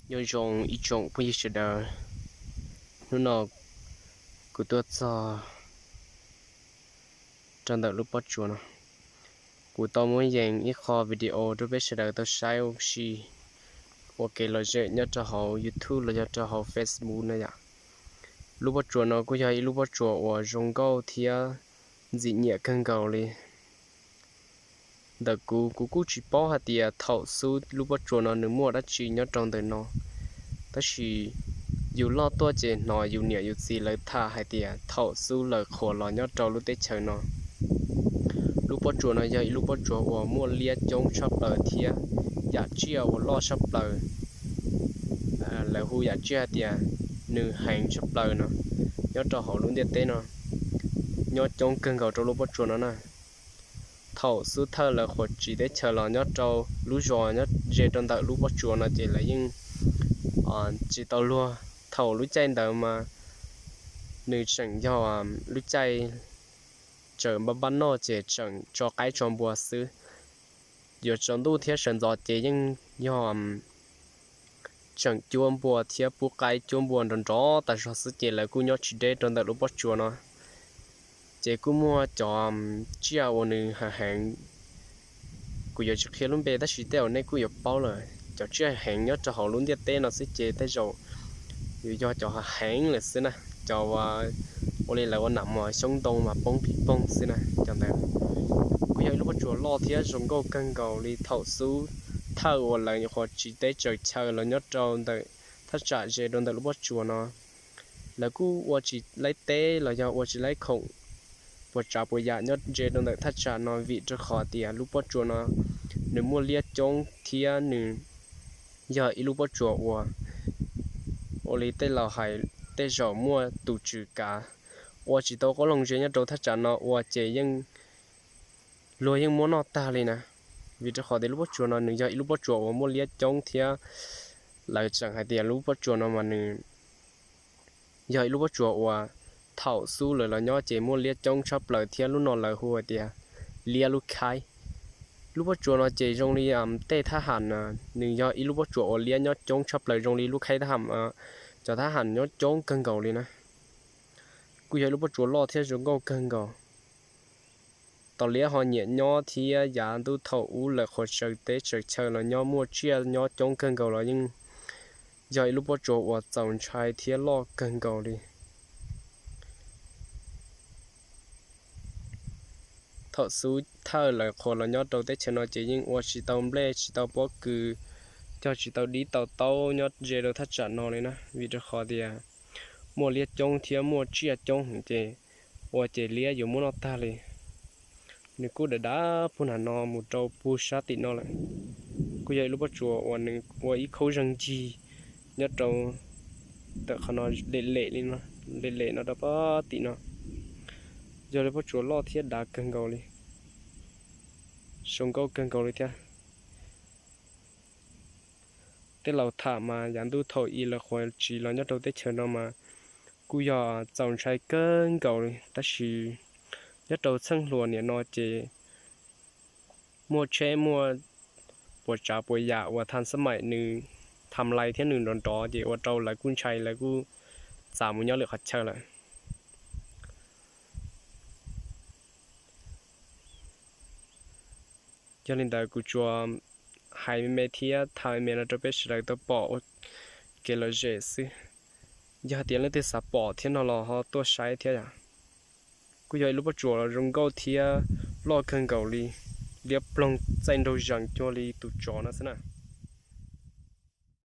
Nyob zoo ib tsoom phooj ywg sawv daws, hnub no kuv tuaj txog rau ntawm lub pob tsuas no. Kuv tau muab yees ib qho video rau peb sawv daws tau saib ua si ua kev lom zem nyob rau hauv YouTube los yog rau hauv Facebook no yom. Lub pob tsuas no kuj yog ib lub pob tsuas uas zoo nkauj thiab ntxim nyiam kawg nkaus li. Ntawm kuv, kuv kuj tsis paub hais tias thaum xub lub pob tsuas no nws muaj dab tsi nyob rau ntawm no, tab sis yus loj tuaj ces hnov yus niam yus txiv lawv tham hais tias thaum xub lawv qhuas los nyob rau lub teb chaws no, lub pob tsuas no yog ib lub pob tsuas uas muaj liab coob tshaj plaws thiab yam tsiaj uas loj tshaj plaws, lawv hu yam tsiaj hais tias nws heev tshaj plaws no nyob rau hauv lub ntiaj teb no, nyob coob kawg nkaus rau lub pob tsuas no na. Thaum xub thawj lawv qhuas tsiv teb chaws los nyob rau lub zos nyob ze rau ntawm lub pob tsuas no ces lawv yeej tsis tau luag. Thaum lub caij ntawd mas nws tseem yog lub caij tsaws npab npab noj ces tseem tso qaib tso npua xwb. Yuav tsaus ntuj thiab sawv ntxov ces yeej yog tseem cuab npua thiab pub qaib cuab npua nrov nrov tas zog xwb ces lawv kuj nyob tsis deb rau ntawm lub pob tsuas no. Ces kuj muaj cov tsiaj uas nws heev heev, kuv yuav tsis qhia lub npe tab sis tej zaum nej kuj yuav paub lawm. Cov tsiaj heev nyob rau hauv lub ntiaj teb no xwb ces tej zaum yuav yog cov heev lawm xwb na, cov ua li lawv ua nam mos xyoob ntoo mas poob pig poog xwb na cov ntawd. Kuj yog ib lub pob tsuas loj thiab zoo nkauj kawg nkaus li. Thaum xub thawj uas lawv nyuam qhuav tsiv teb tsaws chaw los nyob rau ntawm thaj tsam ze rau ntawm lub pob tsuas no, lawv kuj ua tsis laib teb los yog ua tsis laib khoom puas tsav puas yam nyob ze rau ntawm thaj tsam no vim rau qhov tias lub pob tsuas no nws muaj liab coob thiab nws yog ib lub pob tsuas uas ua li tej laus hais tej zaum muaj tus tswv kav ua tsis tau qoob loo ze nyob rau thaj tsam no ua ces yeej luag yeej muab noj tag li na. Vim rau qhov tias lub pob tsuas no nws yog ib lub pob tsuas uas muaj liab coob thiab lawv tseem hais tias lub pob tsuas no mas nws yog ib lub pob tsuas uas thaum xub lawv los nyob ces muaj liab coob tshaj plaws thiab lub no lawv hu hais tias liab lub khaib. Lub pob tsuas no ces zoo li tej thab ham, nws yog ib lub pob tsuas uas liab nyob coob tshaj plaws zoo li lub khaib thab ham, cov thab ham nyob coob kawg nkaus li na. Kuj yog ib lub pob tsuas loj thiab zoo nkauj kawg nkaus. Tos liab ho nyiam nyob thiab yav ntuj thaum ub lawv qhuav tsaws teb tsaws chaw los nyob muaj tsiaj nyob coob kawg nkaus los yeej yog ib lub pob tsuas uas txaus ntshai thiab loj kawg nkaus li. Thaum xub thawj lawv qhuas los nyob rau teb chaws no ces yeej ua tsis tau nplej tsis tau pob kws, cog tsis tau dib tau taub nyob ze rau thaj tsam no li na, vim rau qhov tias muaj liab coob thiab muaj tsiaj coob heev ces ua ces liab yuav muab noj tag li. Nws kuj dav dav puag nram no mus rau puag sab tim no lawm. Kuj yog ib lub pob tsuas uas nws ua ib khaub zeeg ncig nyob rau ntawm qhov no, lem lem li no, lem lem no rau puag tim no. Yog li pob tsuas loj thiab dav kawg nkaus li, zoo nkauj kawg nkaus li thiab. Tej laus tham mas yav ntuj thaum ub lawv qhuav tsiv los nyob rau teb chaws no mas kuj yog txaus ntshai kawg nkaus li, tab sis nyob rau txheej hluas niam no ces muaj tsheb muaj puas tsav puas yam uas thaj xab maim nws tham lais thiab nws nrov nrov ces ua rau lawv kuj ntshai lawv kuj txav mus nyob lwm qhov chaw lawm. Yog li ntawd kuv tsuas hais me me thiab tham me me no rau peb sawv daws tau pom ua kev lom zem xwb. Yog hais tias leej twg xav pom thiab no los ho tuaj saib thiab yom. Kuj yog ib lub pob tsuas zoo nkauj thiab loj kawg nkaus li, liab ploog txaij nraug zees cuag li tus tsov no xwb na.